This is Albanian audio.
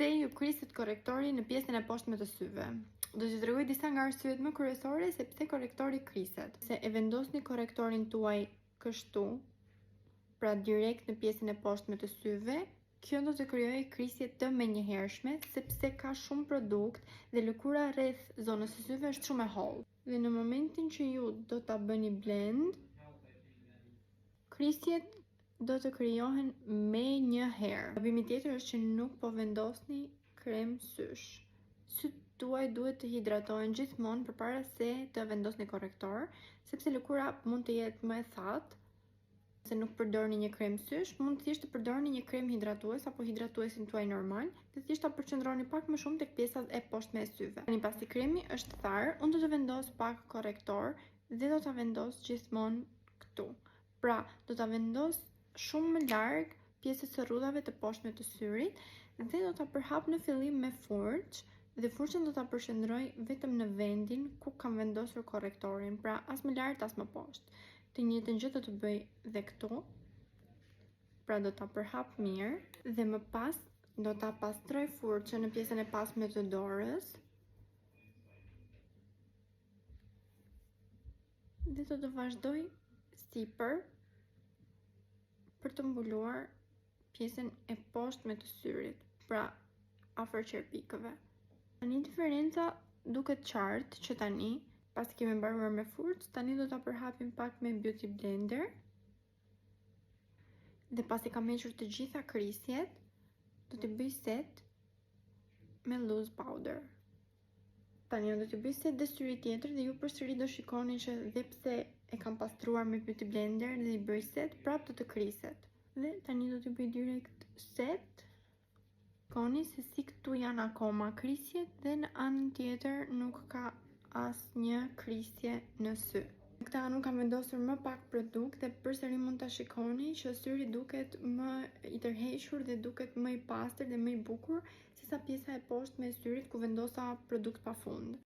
Pse ju kriset korrektori në pjesën e poshtme të syve? Do t'ju tregoj disa nga arsyet më kryesore se pse korrektori kriset. Se e vendosni korrektorin tuaj kështu, pra direkt në pjesën e poshtme të syve, kjo do të krijojë krisje të menjëhershme sepse ka shumë produkt dhe lëkura rreth zonës së syve është shumë e hollë. Dhe në momentin që ju do ta bëni blend, krisjet do të krijohen menjëherë. Gabimi tjetër është që nuk po vendosni krem sysh. Sytë tuaj duhet të hidratohen gjithmonë përpara se të vendosni korrektor, sepse lëkura mund të jetë më e thatë. Se nuk përdorni një krem sysh, mund thjesht të përdorni një krem hidratues apo hidratuesin tuaj normal dhe thjesht ta përqendroni pak më shumë tek pjesa e poshtme e syve. Tani pasi kremi është tharë, unë do të vendos pak korrektor dhe do ta vendos gjithmonë këtu. Pra, do ta vendos shumë më larg pjesës së rrudhave të poshtme të syrit dhe do ta përhap në fillim me furçë dhe furçën do ta përqendroj vetëm në vendin ku kam vendosur korrektorin, pra as më lart as më poshtë. Të njëjtën gjë do të bëj dhe këtu. Pra do ta përhap mirë dhe më pas do ta pastroj furçën në pjesën e pasme të dorës. Dhe do të vazhdoj sipër për të mbuluar pjesën e poshtme të syrit, pra afër qerpikëve. Tani diferenca duket qartë që tani, pasi kemi mbaruar me furçë, tani do ta përhapim pak me Beauty Blender. Dhe pasi kam hequr të gjitha krisjet, do t'i bëj set me loose powder. Tani unë do t'i bëj set dhe syrit tjetër dhe ju përsëri do shikoni që dhe pse e kam pastruar me Beauty Blender dhe i bëj set, prap do të kriset. Dhe tani do t'i bëj direkt set. Shikoni se si këtu janë akoma krisjet dhe në anën tjetër nuk ka asnjë krisje në sy. Në këtë anë unë kam vendosur më pak produkt dhe përsëri mund ta shikoni që syri duket më i tërhequr dhe duket më i pastër dhe më i bukur se sa pjesa e poshtme e syrit ku vendosa produkt pafund.